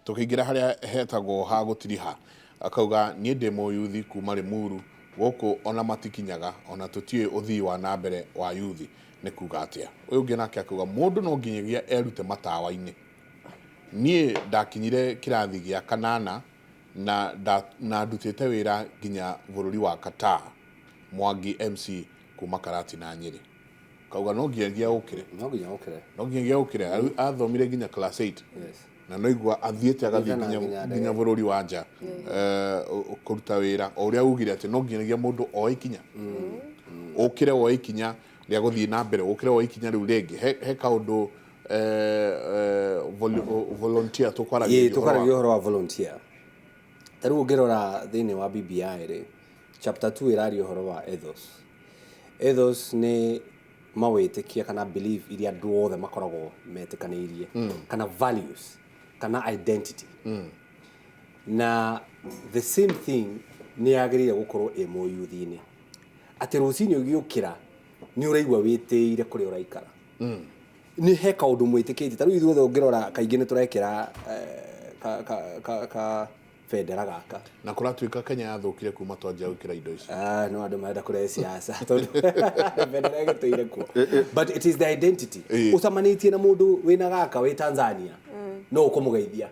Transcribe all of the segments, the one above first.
Tũkĩingĩra harĩa hetagwo ha gũtiriha, akauga niĩ ndĩ mũyuthi kuma Limuru, gũkũ ona matikinyaga, ona tũtiũĩ ũthii wa na mbere wa yuthi nĩ kuga atĩa. Ũyũ ũngĩ nake akauga mũndũ no nginyagia erute matawa-inĩ. Niĩ ndakinyire kĩrathi gĩa kanana na, na ndutĩte wĩra nginya bũrũri wa Qatar. Mwangi MC kuma Karatina Nyĩrĩ. Kauga no nginyagia ũkĩre. No nginya ũkĩre. No nginyagia ũkĩre. Athomire nginya class 8. Yes. Na no igua athiĩte agathiĩ Athiĩte na nginya nginya nginya bũrũri wa nja kũruta wĩra o ũrĩa ugire atĩ no nginyagia mũndũ oe ikinya, ũkĩre woe ikinya rĩa gũthiĩ na mbere, ũkĩre woe ikinya rĩu rĩngĩ. He kaũndũ volunteer tũkwaragĩrĩria Ĩĩ, tũkwaragia ũhoro wa volunteer. Ta rĩu ũngĩrora thĩinĩ wa BBI rĩ, chapter 2 ĩraria ũhoro wa ethos. Ethos nĩ mawĩtĩkia kana belief iria andũ othe makoragwo metĩkanĩirie, kana values kana identity. Na the same thing nĩ yagĩrĩire gũkorwo ĩ mũyuthi-inĩ, atĩ rũcinĩ ũgĩũkĩra nĩ ũraigua wĩtĩire kũrĩa ũraikara, nĩ he kaũndũ mwĩtĩkĩtie. Ta rĩu ithuothe ũngĩrora kaingĩ nĩ tũrekĩra ka bendera gaka. Na kũratuĩka Kenya yathũkire kuma twanjia gwĩkĩra indo ici. Ah, no andũ marenda kũrehe siasa tondũ bendera ĩgĩtũire kuo, but it is the identity. Ũcamanĩtie na mũndũ wĩna gaka wĩ Tanzania, no ũkũmũgeithia.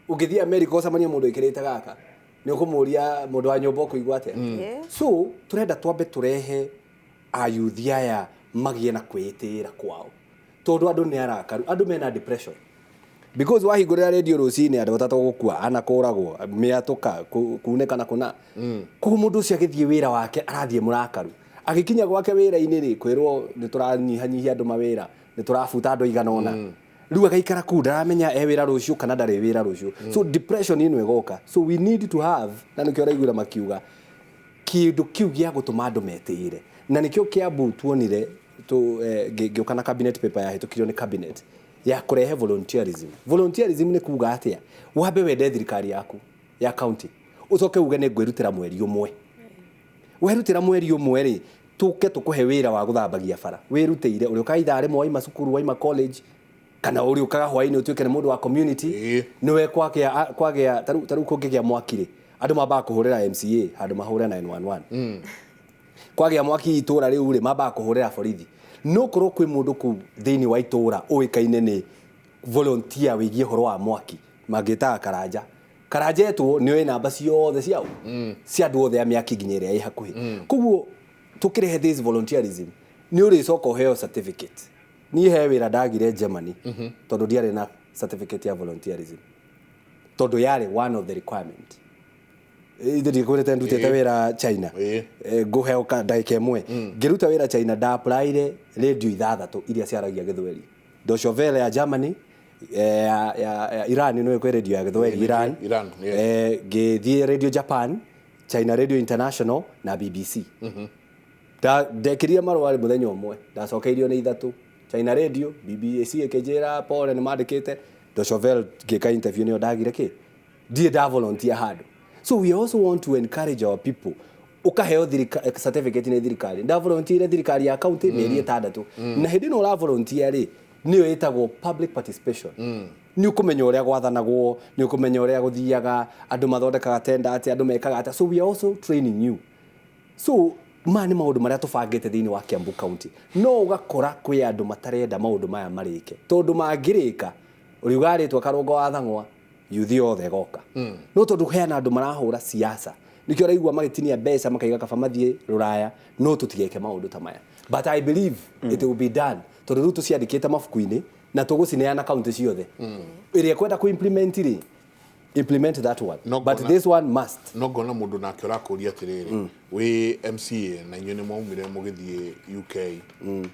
Ũngĩthiĩ America ũcemanie mũndũ wĩkĩrĩte gaka, nĩ ũkũmũria mũndũ wa nyũmba ũkũigua atĩa. So tũrenda twambe tũrehe ayuthi aya magĩe na kwĩĩtĩĩra kwao, tondũ andũ nĩ arakaru, andũ mena depression, because wahingũrĩra radio rũcinĩ, andũ atatũ gũkua, ana kũragwo, mĩatũka kunĩka na kũna. Koguo mũndũ ũcio agĩthiĩ wĩra wake arathiĩ mũrakaru, agĩkinya gwake wĩra-inĩ rĩ, kwĩrwo nĩ tũranyihanyihia andũ mawĩra, nĩ tũrabuta andũ aigana ũna. Rĩu agaikara kũu ndaramenya e wĩra rũciũ kana ndarĩ wĩra rũciũ. So depression ĩno ĩgoka. So we need to have, na nĩkĩo ũraiguĩra makiuga kĩndũ kĩu gĩa gũtũma andũ metĩĩre, na nĩkĩo Kiambu tuonire ngĩũka na cabinet paper yahĩtũkirio nĩ cabinet ya kũrehe volunteerism. Volunteerism nĩ kuga atĩa? Wambe wende thirikari yaku ya county, ũcoke uge nĩ ngwĩrutĩra mweri ũmwe. Werutĩra mweri ũmwe rĩ, tũke tũkũhe wĩra wa gũthambagia bara wĩrutĩire. Ũrĩũkaga ithaa rĩmwe waima cukuru, waima college, kana ũrĩũkaga hwaĩ-inĩ ũtuĩke nĩ mũndũ wa community. Nĩwe kwagĩa ta rĩu kũngĩgĩa mwaki rĩ, andũ mambaga kũhũrĩra MCA handũ mahũre 911. Kwagĩa mwaki itũra rĩu rĩ, mambaga kũhũrĩra borithi. No korwo kwĩ mũndũ kũu thĩinĩ wa itũra ũĩkaine nĩ volunteer wĩgiĩ ũhoro wa mwaki, mangĩtaga karanja. Karanja etwo nĩ oĩ namba ciothe ciao, cia andũ othe a mĩaki nginya ĩrĩa ĩ hakuhĩ. Koguo tũkĩrehe this volunteerism, nĩ ũrĩcoka ũheo certificate. Niĩ he wĩra ndagire Germany tondũ ndiarĩ na certificate ya volunteerism, tondũ yarĩ one of the requirement. Ithe ndikwĩrĩte ndutĩte wĩra China? Ĩĩ. Ngũheo ka ndagĩka ĩmwe. Ngĩruta wĩra China, nda-applyire radio ithathatũ iria ciaragia Gĩthweri: Deutsche Welle ya Germany, ya Iran, nĩ kwĩ radio ya Gĩthweri Iran. Iran, yes. Ngĩthiĩ Radio Japan, China Radio International na BBC. Ndekĩrire marũa mũthenya ũmwe, ndacokeirio nĩ ithatũ: China Radio, BBC ĩkĩnjĩra pole nĩ mandĩkĩte, Deutsche Welle ngĩka interview nĩyo ndagire kĩ ndirĩ nda volunteer handũ. So we also want to encourage our people. Ũkaheo certificate nĩ thirikari, nda volunteer thirikari ya county mĩeri 6, na hĩndĩ ĩno ũra volunteer rĩ, nĩyo ĩtagwo public participation. Nĩ ũkũmenya ũrĩa gwathanagwo, nĩ ũkũmenya ũrĩa gũthiaga, andũ mathondekaga tenda atĩa, andũ mekaga atĩa. So we are also training you. So maya nĩ maũndũ marĩa tũbangĩte thĩinĩ wa Kiambu County. No ũgakora kwĩ andũ matarenda maũndũ maya marĩke, tondũ mangĩrĩka ũriuga rĩtwa Karũngo wa Thang'wa, yuthi yothe ĩgoka. No tondũ heana andũ marahũra siasa, nĩkĩo ũraigua magĩtinia mbeca makaiga kaba mathiĩ rũraya no tũtigeke maũndũ ta maya. But I believe it will be done, tondũ rĩu tũciandĩkĩte mabuku-inĩ na tũgũcineana kaunti ciothe. Ĩrĩa ĩkwenda kũ implement rĩ, implement that one. No but this one must. No ngona mũndũ nake ũrakũria atĩrĩrĩ, wĩ MCA na inyuĩ nĩ mwaumire mũgĩthiĩ UK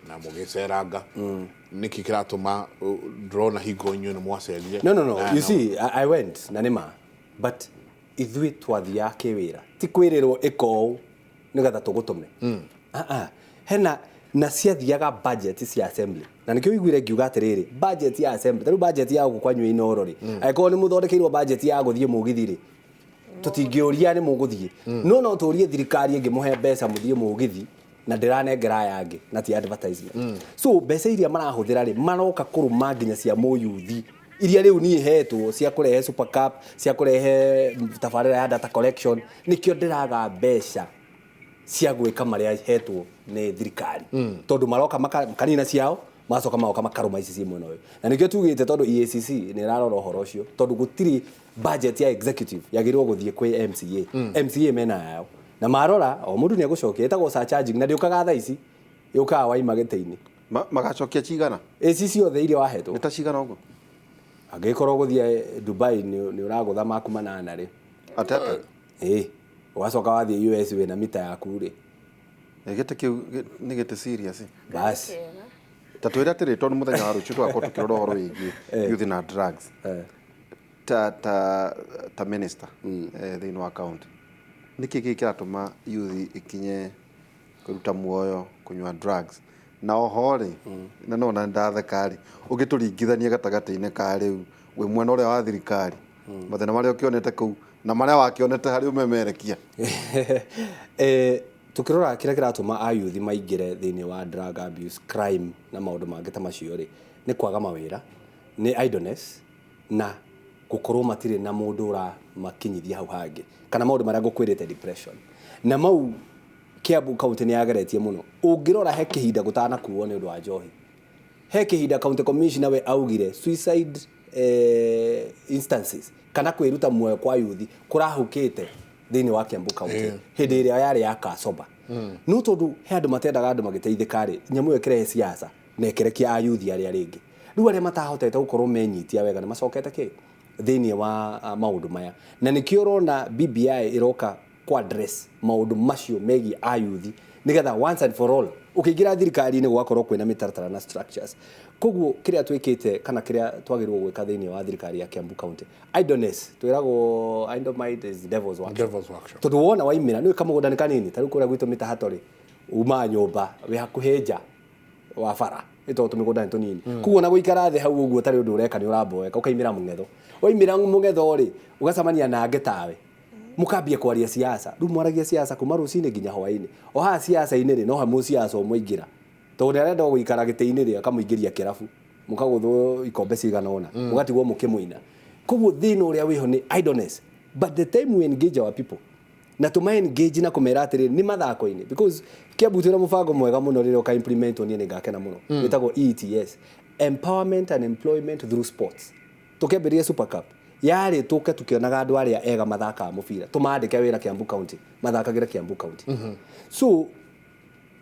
na mũgĩceranga, nĩkĩ kĩratũma ndĩrona hingo inyuĩ nĩ mwacerire? No. You see, I went na nĩma, but ithuĩ twathiaga kĩwĩra, ti kwĩrĩrwo ĩka ũũ nĩgetha tũgũtũme. Ah, ah. Hena na ciathiaga budget cia assembly, na nĩkĩo ũiguire ngiuga atĩrĩrĩ, budget ya assembly, ta rĩu budget ya gũkũ kwanyu Inooro rĩ, angĩkorwo nĩ mũthondekeirwo budget ya gũthiĩ mũgithi rĩ, tũtingĩũria nĩ mũgũthiĩ. No tũrie thirikari ĩngĩmũhe mbeca mũthiĩ mũgithi na ndĩranengera aya angĩ, na ti advertisement. So mbeca iria marahũthĩra rĩ, maroka kũrũma nginya cia mũyuthi. Iria rĩu niĩ hetwo cia kũrehe Super Cup, cia kũrehe tabarĩra ya data collection, nĩkĩo ndĩraga mbeca cia gwĩka marĩa hetwo nĩ thirikari, tondũ maroka makanina ciao, magacoka magoka makarũma ici ciĩ mwena ũyũ. Na nĩkĩo tugĩte, tondũ EACC nĩ ĩrarora ũhoro ũcio, tondũ gũtirĩ budget ya executive yagĩrĩirwo gũthiĩ kwĩ MCA. MCA mena yao na marora o mũndũ nĩ egũcokia, ĩtagwo surcharging, na ndĩũkaga thaa ici, yũkaga waima gĩtĩ-inĩ. Magacokia cigana? Ici ciothe iria wahetwo. Nĩ ta cigana ũguo? Angĩkorwo gũthiĩ Dubai nĩ ũragũtha maku manana rĩ. Atete. Ĩ ũgacoka wathiĩ US wĩna mita yaku rĩ. Gĩtĩ kĩu nĩ gĩtĩ serious. Basi. Ta twĩre atĩrĩ, tondũ mũthenya wa rũciũ tũgakorwo tũkĩrora ũhoro wĩgiĩ youth na drugs, ta minister thĩinĩ wa county, nĩkĩ gĩkĩ kĩratũma youth ikinye kũruta muoyo, kũnyua drugs? Na oho rĩ, na no na ndatheka rĩ, ũngĩtũringithania gatagatĩ-inĩ ka rĩu wĩ mwena ũrĩa wa thirikari, mathĩna marĩa ũkĩonete kũu na marĩa wakĩonete harĩ ũmemerekia. Tukĩrora kĩrĩa kĩratũma ayuthi maingĩre thĩinĩ wa drug abuse, crime na maũndũ mangĩ ta macio rĩ, nĩ kwaga mawĩra, nĩ idleness, na gũkorwo matirĩ na mũndũ ũramakinyithia hau hangĩ, kana maũndũ marĩa ngũkwĩrĩte, depression na mau. Kiambu County nĩ yageretie mũno. Ũngĩrora he kĩhinda gũtanakuo nĩ ũndũ wa njohi, he kĩhinda county commissioner we augire suicide instances kana kwĩruta muoyo kwa yuthi kũrahukĩte thĩinĩ wa Kiambu County hĩndĩ ĩrĩa yarĩ ya Kasoba. No tondũ he andũ matendaga andũ magĩteithĩka rĩ, nyamũ ĩyo ĩkĩrehe siasa na ĩkĩrekia ayuthi arĩa rĩngĩ rĩu arĩa matahotete gũkorwo menyitia wega nĩ macokete kĩ thĩinĩ wa maũndũ maya. Na nĩkĩo ũrona BBI ĩroka ku address maũndũ macio megiĩ ayuthi, nĩgetha once and for all ũkĩingĩra thirikari-inĩ gũgakorwo kwĩna mĩtaratara na structures. Koguo kĩrĩa twĩkĩte kana kĩrĩa twagĩrĩirwo gwĩka thĩinĩ wa thirikari ya Kiambu County, idleness, twĩragwo idle mind is devil's workshop. Devil's workshop. Tondũ wona waimĩra nĩ kamũgũnda nĩ kanini, ta rĩu kũrĩa gwitũ mĩtahato rĩ, umaga nyũmba wĩ hakuhĩ nja wa bara, nĩ tondũ tũmĩgũnda nĩ tũnini. Koguo ona gũikara thĩ hau ũguo ũtarĩ ũndũ ũreka nĩ ũramboeka, ũkaimĩra mũng'etho. Waimĩra mũng'etho rĩ, ũgacemania na angĩ tawe, mũkambia kwaria siasa. Rĩu mwaragia siasa kuma rũcinĩ nginya hwaĩ-inĩ. O haha siasa-inĩ rĩ, no he mũsiasa ũmwe aingĩra, tondũ nĩ arenda gũikara gĩtĩ-inĩ rĩ, akamũingĩria kĩrabu, mũkagũthwo ikombe cigana ũna, mũgatigwo mũkĩmũina. Koguo thĩna ũrĩa wĩho nĩ idleness. But the time we engage our people na tũma engage na kũmera atĩrĩrĩ nĩ mathako-inĩ, because Kiambu twĩna mũbango mwega mũno, rĩrĩa ũka implement niĩ nĩ ngakena mũno, wĩtagwo EETS, Empowerment and Employment Through Sports. Tũkĩambĩrĩria Super Cup yarĩ tũke tukĩonaga andũ arĩa ega mathakaga mũbira, tũmandĩke wĩra Kiambu County, mathakagĩra Kiambu County. So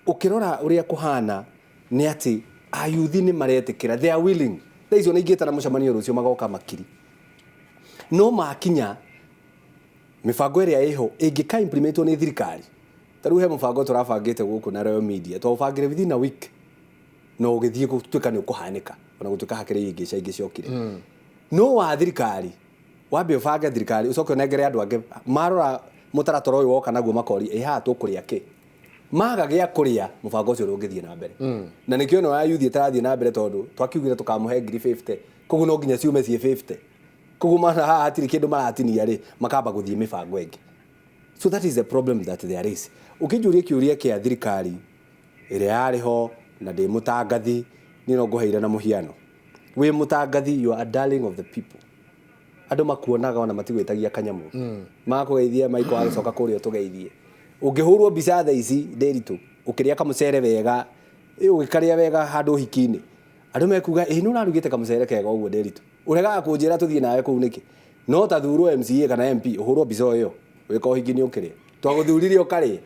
ũkĩrora ũrĩa kũhana nĩ atĩ ayuthi nĩ maretĩkĩra, they are willing. Thaa icio nĩ ingĩtana mũcemanio rũciũ magoka makiri, no makinya mĩbango ĩrĩa ĩho ĩngĩka implementwo nĩ thirikari. Ta rĩu he mũbango tũrabangĩte gũkũ na Royal Media, twaũbangire within a week no ũgĩthiĩ gũtuĩka nĩ ũkũhanĩka, ona gũtuĩka hakĩrĩ ingĩ ingĩ ciokire. No wa thirikari wambe ũbange thirikari, ũcoke ũnengere andũ angĩ marora mũtaratara ũyũ woka naguo, makori ĩ haha tũkũrĩa kĩ, maga gĩa kũrĩa, mũbango ũcio ndũngĩthiĩ na mbere. Na nĩkĩo ĩno ya yuthi ĩtarathiĩ na mbere, tondũ twakiugire tũkamũhe ngiri 50, koguo no nginya ciume ciĩ 50. Koguo mana haha hatirĩ kĩndũ maratinia rĩ, makamba gũthiĩ mĩbango ĩngĩ. So that is the problem that there is. Ũkĩnjũria kĩũria kĩa thirikari ĩrĩa yarĩ ho na ndĩ mũtangathi, niĩ no ngũheire na mũhiano. Wĩ mũtangathi, you are a darling of the people, andũ makuonaga ona matigwĩtagia kanyamũ, makũgeithia maiko agĩcoka kũrĩa ũtũgeithie. Ũngĩhũrwo mbica thaa ici ndĩritũ ũkĩrĩa kamũcere wega, ũgĩkarĩa wega handũ ũhiki-inĩ, andũ mekuga ĩ nĩ ũrarugĩte kamũcere kega ũguo ndĩritũ, ũregaga kũnjĩra tũthiĩ nawe kũu nĩkĩ? No ta thurwo MCA kana MP, ũhũrwo mbica o ĩyo wĩka ũhiki-inĩ ũkĩrĩa, twagũthurire ũkarĩe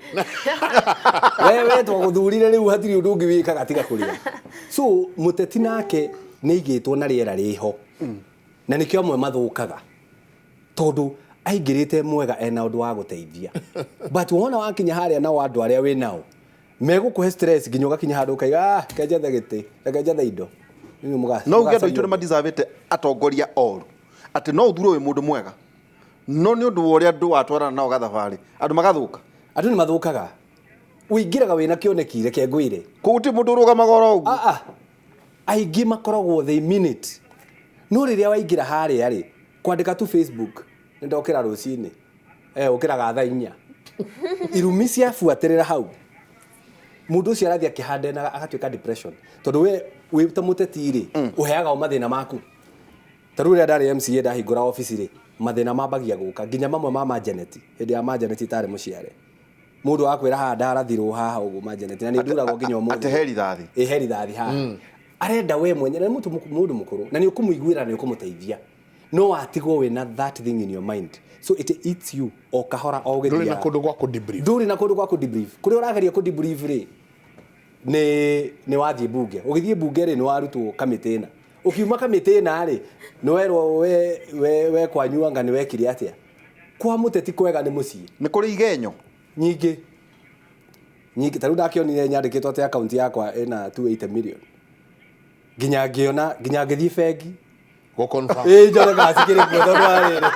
wewe, twagũthurire, rĩu hatirĩ ũndũ ũngĩ wĩkaga tiga kũrĩa. So mũteti nake nĩ aigĩtwo na rĩera rĩho, na nĩkĩo amwe mathũkaga, tondũ aingĩrĩte mwega ena ũndũ wa gũteithia, but wona wakinya harĩa nao andũ arĩa wĩ nao megũkũhe stress nginya ũgakinya handũ ũkaiga, "Ah, reke njethe gĩtĩ, reke njethe indo." Rĩu No uge andũ aitũ mũgacaria nĩ madeservĩte atongoria oru, atĩ no ũthurwo wĩ mũndũ mwega, no nĩ ũndũ wa ũrĩa andũ watwarana nao gathabarĩ, andũ magathũka? Andũ nĩ mathũkaga. Ũingĩraga wĩna kĩoneki, reke ngwĩre. Koguo ti mũndũ ũrũgamaga oro ũguo? Ah, ah. Aingĩ makoragwo they mean it, no rĩrĩa waingĩra harĩa rĩ, kwandĩka tu Facebook, nĩ ndokĩra rũcinĩ, ũkĩraga thaa 4, irumi ciabuatĩrĩra hau, mũndũ ũcio arathiĩ akĩhanda na agatuĩka depression, tondũ we wĩ ta mũteti rĩ, ũheaga o mathĩna maku. Ta rĩu rĩrĩa ndarĩ MCA ndahingũra obici rĩ, mathĩna mambagia gũka nginya mamwe ma Majaneti, hĩndĩ ya Majaneti itarĩ mũciare. Mũndũ akwĩra haha ndarathirwo haha ũguo Majaneti, na nĩ nduragwo nginya ũmũthĩ. Atĩ he rithathi. Ĩ he rithathi haha. Arenda we mwenye na nĩ mũndũ mũkũrũ na nĩ ũkũmũiguĩra na nĩ ũkũmũteithia. No watigwo wĩna that thing in your mind. So it eats you o kahora o Ndũrĩ na ũgĩthiaga. kũndũ gwa kũ debrief. Ndũrĩ na kũndũ gwa kũ debrief. Kũrĩa ũrageria kũ debrief rĩ, nĩ wathiĩ bunge. Ũgĩthiĩ bunge rĩ, nĩ warutwo kamĩtĩ ĩna. Ũkiuma kamĩtĩ ĩna rĩ, nĩ werwo we kwanyu anga nĩ wekire atĩa. Kwa mũteti kwega nĩ mũciĩ. Nĩ kũrĩ igenyo? Nyingĩ. Nyingĩ. Ta rĩu ndakĩonire nyandĩkĩtwo atĩ account yakwa ĩna 280 million. Nginya ngĩona, nginya ngĩthiĩ bengi. Go confirm. Ĩĩ, njone kana cikĩrĩ kuo tondũ wa rĩrĩ.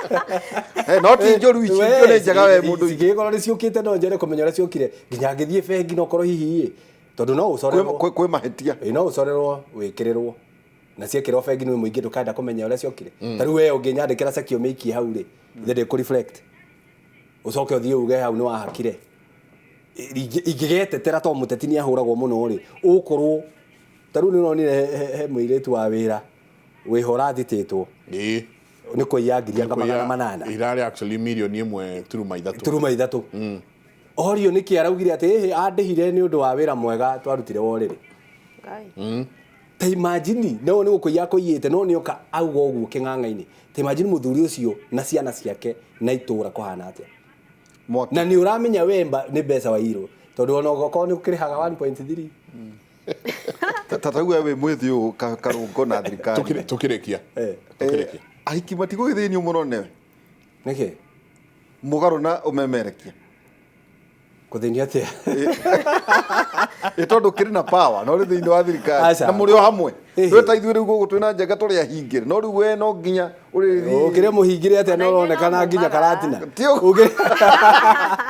Eh, no ti njũru ici, icio nĩ njega we mũndũ. Cingĩgĩkorwo nĩ ciũkĩte no njere kũmenya ũrĩa ciũkire. Nginya ngĩthiĩ bengi no korwo hihi ĩ. Tondũ no ũcorerwo. Kwĩ mahĩtia. Ĩĩ, no ũcorerwo wĩkĩrĩrwo. Na ciekĩrwo bengi nĩ mũingĩ ndũkenda kũmenya ũrĩa ciokire. Ta rĩu we ũngĩnyandĩkĩra ceki ũmĩikie hau rĩ, ithe ndĩkũ reflect. Ũcoke ũthiĩ uge hau nĩ wahakire. Ingĩgetetera tondũ mũteti nĩ ahũragwo mũno rĩ, ũgũkorwo ta rĩu nĩ ũronire he mũirĩtu wa wĩra wĩho ũrathitĩtwo. Ĩĩ. Nĩ kũiya ngiri anga magana manana. Irarĩ actually mirioni ĩmwe turuma ithatũ. Turuma ithatũ. Orio nĩkĩ araugire atĩ ĩhĩ andĩhire nĩ ũndũ wa wĩra mwega twarutire wa ũrĩrĩ. Ngai. Ta imagine, no nĩ gũkũiya akũiyĩte, no nĩ oka auga ũguo kĩng'ang'a-inĩ. Ta imagine mũthuri ũcio na ciana ciake na itũũra kũhana atĩa. Mwaki. Na nĩ ũramenya we nĩ mbeca wairwo. Tondũ ona okorwo nĩ ũkĩrĩhaga 1.3. Ta rĩu we wĩ mwĩthĩ ũũ karũngo na thirikari. Tũkĩrĩkia. Tũkĩrĩkia. Ahiki matigũgĩthĩnio mũno newe. Nĩkĩ? Mũgarũ na ũmemerekia. Kũthĩnio atĩa? Ĩ tondũ kĩrĩ na power, no rĩ thĩinĩ wa thirikari. Aca. Na mũrĩ o hamwe. Ĩhĩ. Twĩ ta ithuĩ rĩu gũkũ twĩna njenga tũrĩ ahingĩre. No rĩu we no nginya ũrĩthiĩ. Ũkĩrĩ mũhingĩre atĩa na Ona ithuĩ ũronekana no nginya mumaga. karatina? Ti ũguo.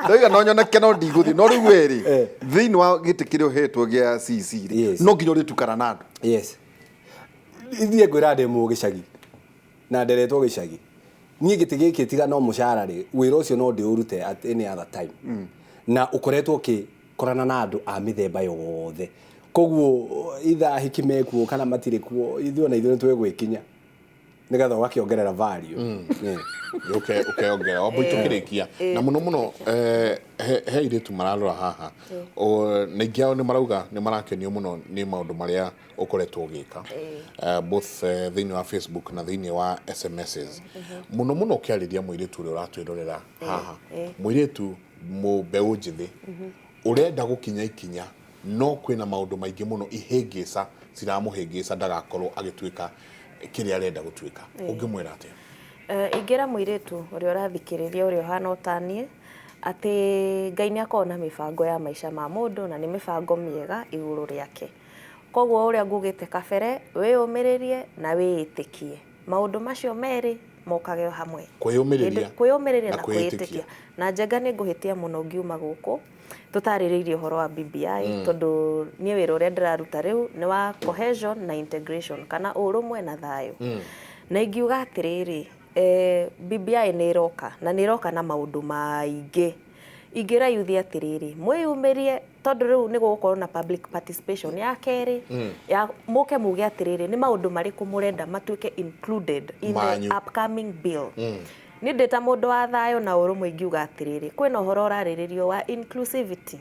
Ndauga no nyoneke no ndigũthiĩ. No rĩu we rĩ, thĩinĩ wa gĩtĩ kĩrĩa ũhetwo gĩa CC rĩ, Yes. no nginya ũrĩtukana na andũ. Yes. Ithiĩ ngwĩra ndĩ mũgĩcagi. Na nderetwo gĩcagi. Niĩ gĩtĩ gĩkĩ tiga no mũcara rĩ, wĩra ũcio no ndĩũrute at any other time. Na ũkoretwo ũkĩkorana na andũ a mĩthemba yothe. Koguo itha ahiki mekuo kana matirĩ kuo, ithuĩ ona ithuĩ nĩtwĩgwĩkinya. Nĩgetha ũgakĩongerera value. Ũkeongerera. Wambui tũkĩrĩkia. Na mũno mũno, he airĩtu mararora haha. Na aingĩ ao nĩ marauga nĩ marakenio mũno nĩ maũndũ marĩa ũkoretwo ũgĩka. Both thĩinĩ wa Facebook na thĩinĩ wa S M Ss. Mũno mũno ũkĩarĩria mũirĩtu ũrĩa ũratwĩrorera haha. Mũirĩtu mbeũ njĩthĩ ũrenda gũkinya ikinya no kwĩna maũndũ maingĩ mũno ihĩngĩca ciramũhĩngĩca ndagakorwo agĩtuĩka kĩrĩa arenda gũtuĩka. Ũngĩmwĩra atĩa? Ingĩra mũirĩtu ũrĩa ũrathikĩrĩria ũrĩa ũhana o ta niĩ atĩ Ngai nĩ akoragwo na mĩbango ya maica ma mũndũ na nĩ mĩbango mĩega igũrũ rĩake. Koguo ũrĩa ngugĩte kabere, wĩyũmĩrĩrie na wĩĩtĩkie. Maũndũ macio merĩ mokage o hamwe. Kwĩyũmĩrĩria Kwĩyũmĩrĩria na na kwĩĩtĩkia. kwĩĩtĩkia. Na njenga nĩ ngũhĩtia mũno ngiuma gũkũ tũtarĩrĩirie ũhoro wa BBI, tondũ niĩ wĩra ũrĩa ndĩraruta rĩu nĩ wa cohesion na integration kana ũrũmwe na thayũ. Na ingiuga atĩrĩrĩ, BBI nĩ ĩroka na nĩ ĩroka na maũndũ maingĩ. Ingĩra yuthi atĩrĩrĩ, mwĩyumĩrie tondũ rĩu nĩ gũgũkorwo na public participation ya kerĩ, ya mũke muge atĩrĩrĩ nĩ maũndũ marĩkũ mũrenda matuĩke included in the Manyu. upcoming bill. Niĩ ndĩ ta mũndũ wa thayũ na ũrũmwe ingiuga atĩrĩrĩ, kwĩna ũhoro ũrarĩrĩrio wa inclusivity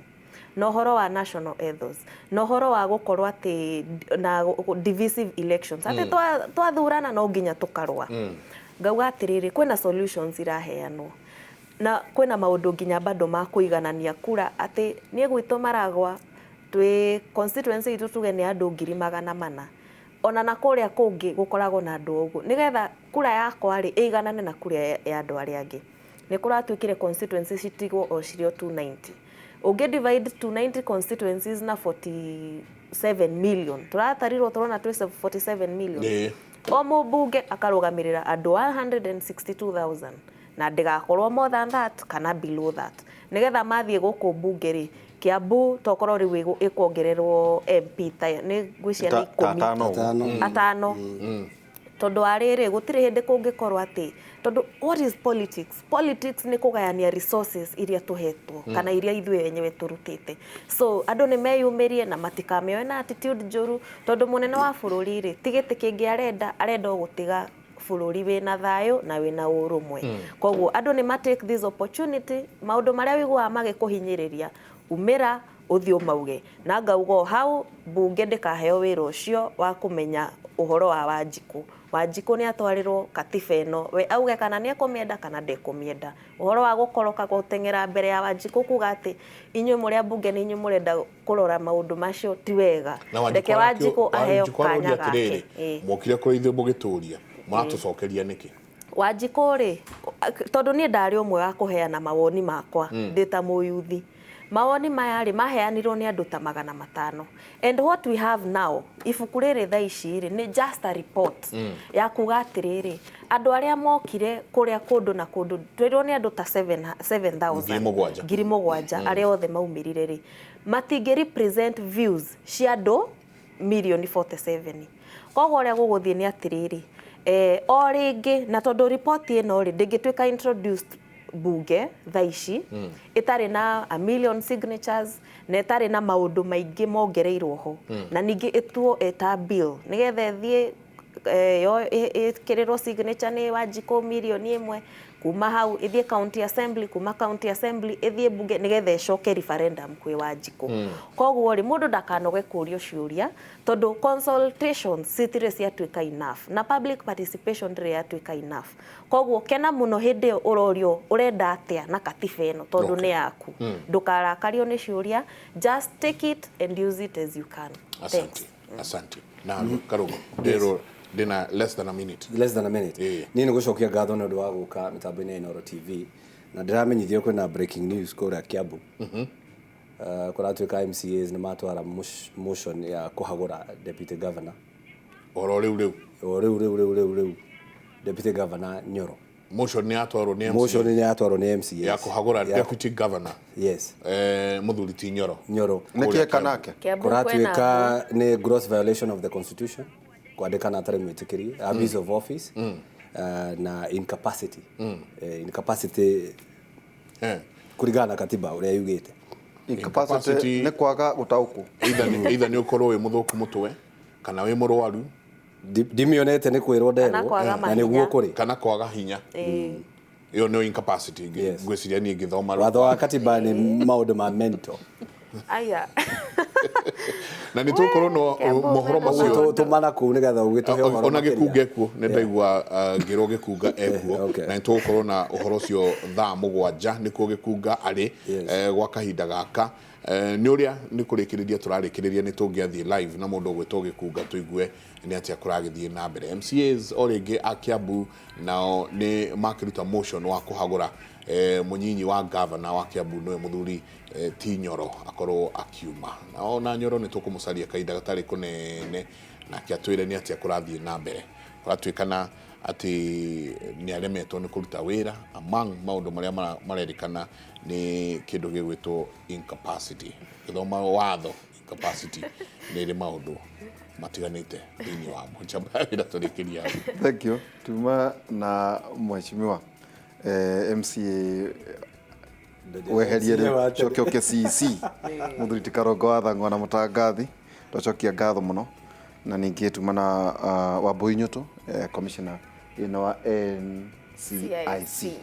na ũhoro wa national ethos na ũhoro wa gũkorwo atĩ na divisive elections atĩ twathurana no nginya tũkarũa. Ngauga atĩrĩrĩ, kwĩna solutions iraheanwo na kwĩna maũndũ nginya bado ma kũiganania kura atĩ niĩ gwitũ Maragwa twĩ constituency itũ tuge nĩ andũ ngiri magana mana ona na kũrĩa kũngĩ gũkoragwo na andũ ũguo nĩgetha kura yakwa rĩ ĩiganane na kura ya andũ arĩa angĩ. Nĩ kũratuĩkire constituency citigwo o cirĩ o 290. Ũngĩ divide 290 constituencies na 47 million, tũratarirwo tũrona twĩ 47 million. O mũmbunge akarũgamĩrĩra andũ 162,000 na ndĩgakorwo more than that kana below that nĩgetha mathiĩ gũkũ mbunge rĩ Kiambu tokorwo rĩu ĩkuongererwo MP ta nĩ ngwĩciria nĩ Ta ikũmi. atano ũguo. Atano. Atano. Tondũ wa rĩrĩ gũtirĩ hĩndĩ kũngĩkorwo atĩ tondũ what is politics? Politics nĩ kũgayania resources iria tũhetwo kana iria ithuĩ enyewe tũrutĩte. So andũ nĩ meyumĩrie na matikamĩoe na attitude njũru tondũ mũnene wa bũrũri rĩ ti gĩtĩ kĩngĩ arenda, arenda o gũtiga bũrũri wĩna thayũ na wĩna ũrũmwe. Koguo andũ nĩ ma take this opportunity, maũndũ marĩa wĩiguaga magĩkũhinyĩrĩria, umĩra ũthiĩ ũmauge. Na ngauga o hau mbunge ndĩkaheo wĩra ũcio wa kũmenya ũhoro wa Wanjikũ. Wanjikũ nĩ atwarĩrwo katiba ĩno, we auge kana nĩ ekũmĩenda kana ndekũmĩenda. Ũhoro wa gũkoroka gũteng'era mbere ya Wanjikũ kuga atĩ inyuĩ mũrĩ ambunge nĩ inyuĩ mũrenda kũrora maũndũ macio ti wega. Na Reke Wanjikũ aheo Wanjikũ aroria kanya gake. atĩrĩrĩ, Ĩĩ. mwokire kũrĩ ithuĩ mũgĩtũria, mũratũcokeria nĩkĩ? Wanjikũ rĩ, tondũ niĩ ndarĩ ũmwe wa kũheana mawoni makwa ndĩ ta mũyuthi. Mawoni maya rĩ maheanirwo nĩ andũ ta 500. And what we have now, ibuku rĩrĩ thaa ici rĩ, nĩ just a report ya kuga atĩrĩrĩ, andũ arĩa mokire kũrĩa kũndũ na kũndũ, twĩrwo nĩ andũ ta 7,000. 7,000. 7,000 arĩa othe maumĩrire rĩ, matingĩ represent views cia andũ mirioni 47. Koguo ũrĩa gũgũthiĩ nĩ atĩrĩrĩ, o rĩngĩ, na tondũ ripoti ĩno rĩ, ndĩngĩtuĩka introduced bunge thaa ici, ĩtarĩ na a million signatures na ĩtarĩ na maũndũ maingĩ mongereirwo ho, na ningĩ ĩtuo ĩta bill nĩgetha ĩthiĩ ĩkĩrĩrwo signature nĩ Wanjikũ 1 million, kuma hau ĩthiĩ county assembly, kuma county assembly ĩthiĩ bunge nĩgetha ĩcoke referendum kwĩ Wanjikũ. Koguo rĩ, mũndũ ndakanoge kũrio ciũria tondũ consultations citirĩ ciatuĩka enough na public participation ndĩrĩ yatuĩka enough. Koguo kena mũno hĩndĩ ĩyo ũrorio ũrenda atĩa na katiba ĩno tondũ nĩ yaku. Ndũkarakario nĩ ciũria, just take it and use it as you can. Asante. Thanks. Asante. Na Karũgũ, ndĩrwo ndĩna less than a minute. Less than a minute. Niĩ nĩ gũcokia ngatho nĩ ũndũ wa gũka mĩtambo-inĩ ya Inooro TV, na ndĩramenyithio kwĩna breaking news kũrĩa Kiambu. Kũratuĩka MCAs nĩ matwara motion ya kũhagũra deputy governor. Oro rĩu rĩu. O rĩu rĩu rĩu rĩu rĩu deputy governor Nyoro. Motion nĩ yatwarwo nĩ MCA. Motion nĩ yatwarwo nĩ MCAs ya kũhagũra deputy governor. Yes. Mũthuri ti Nyoro. Nyoro. Nĩkĩ eka nake? Kiambu kwĩna Kũratuĩka nĩ gross violation of the constitution, kwandĩkana atarĩ mwĩtĩkĩri, abuse of office, na incapacity. Incapacity kũringana na katiba ũrĩa yugĩte. Incapacity nĩ kwaga gũtaũkwo. Either nĩ ũkorwo wĩ mũthũku mũtwe kana wĩ mũrwaru. Ndimĩonete nĩ kwĩrwo Kana nderwo kwaga na mahinya. nĩguo kũrĩ. Kana kwaga hinya. Ĩyo nĩyo incapacity ngwĩciria niĩ ngĩthoma. Watho wa katiba nĩ maũndũ ma mental. Aya. Na nĩ tũgũkorwo na Kiambu mohoro kwĩna macio. Ũguo tũmana kũu nĩgetha ũgĩtũhe ũhoro Ona makĩria. gĩkunga ekuo nĩ ndaigua ngĩrwo gĩkunga ekuo, na nĩ tũgũkorwo na ũhoro ũcio thaa 7 nĩkuo gĩkunga arĩ gwa kahinda gaka. Nĩ ũrĩa nĩ kũrĩkĩrĩria tũrarĩkĩrĩria, nĩ tũngĩathiĩ live na mũndũ ũgwĩtwo gĩkunga tũigue nĩ atĩa kũragĩthiĩ na mbere. MCAs o rĩngĩ a Kiambu nao nĩ makĩruta motion wa kũhagũra mũnyinyi wa governor wa Kiambu nĩwe mũthuri ti Nyoro akorwo akiuma. Na ona Nyoro nĩ tũkũmũcaria kahinda gatarĩ kũnene nake atwĩre nĩ atĩa kũrathiĩ na mbere. Kũratuĩkana atĩ nĩ aremetwo nĩ kũruta wĩra, among maũndũ marĩa marerĩkana nĩ kĩndũ gĩgwĩtwo incapacity. Gĩthoma watho incapacity nĩ ĩrĩ maũndũ matiganĩte thĩinĩ wa mũcamba wĩra tũrĩkĩria hau. Thank you. Tuma na mheshimiwa MCA weherie rĩu coke ũke CEC mũthuri ti Karongo wa Thang'wa na mũtangathi, twacokia ngatho mũno. Na ningĩ tuma na Wambui Nyũtũ, commissioner ĩno wa NCIC.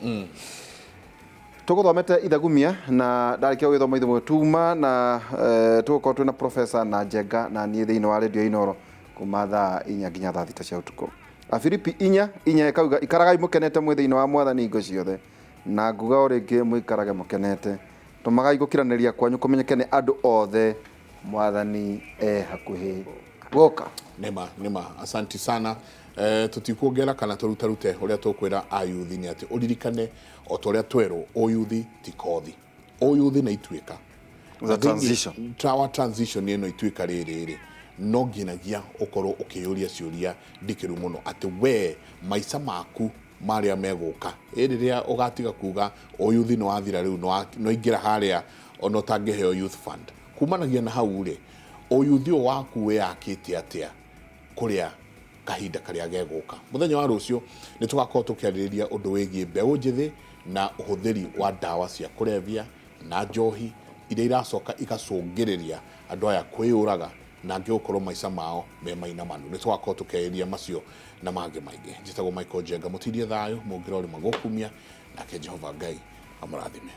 Tũgũthomete ithagumia na ndarĩkia gũgĩthoma ithuĩ tuma na tũgũkorwo twĩna professor na Njenga na niĩ thĩinĩ wa radio Inooro kuma thaa 4 nginya thaa 6 cia ũtukũ. Afilipi 4:4 ĩkauga ikaragai mũkenete mwĩ thĩinĩ wa mwathani hingo ciothe, na nguga o rĩngĩ mũikarage mũkenete, tũmagai gũkiranĩria kwanyu kũmenyeke nĩ andũ othe, mwathani e hakuhĩ gũka. Nĩma nĩma, asanti sana. Tũtikuongera kana tũrutarute ũrĩa tũkwĩra ayuthi nĩ atĩ ũririkane o ta ũrĩa twerwo, ũyuthi ti kothi, ũyuthi nĩ ituĩka. The transition. Wa transition ĩno ituĩka rĩrĩ rĩ, no nginyagia ũkorwo ũkĩyũria ciũria ndikĩru mũno atĩ we maica maku marĩa megũka ĩ rĩrĩa ũgatiga kuga ũyuthi nĩ wathira rĩu nĩ waingĩra harĩa ona ũtangĩheo youth fund kumanagia na hau rĩ, ũyuthi ũyũ waku wĩyakĩte atĩa kũrĩa kahinda karĩa gegũka. Mũthenya wa rũciũ nĩ tũgakorwo tũkĩarĩrĩria ũndũ wĩgiĩ mbeũ njĩthĩ na ũhũthĩri wa ndawa cia kũrebia na njohi iria iracoka igacũngĩrĩria andũ aya kwĩyũraga Na angĩ gũkorwo maica mao me mainamanu. Nĩ tũgakorwo tũkĩarĩria macio na mangĩ maingĩ. Njĩtagwo Michael Njenga, mũtindie thayũ, mũngĩra ũrĩma gũkumia, nake Jehova Ngai amũrathime.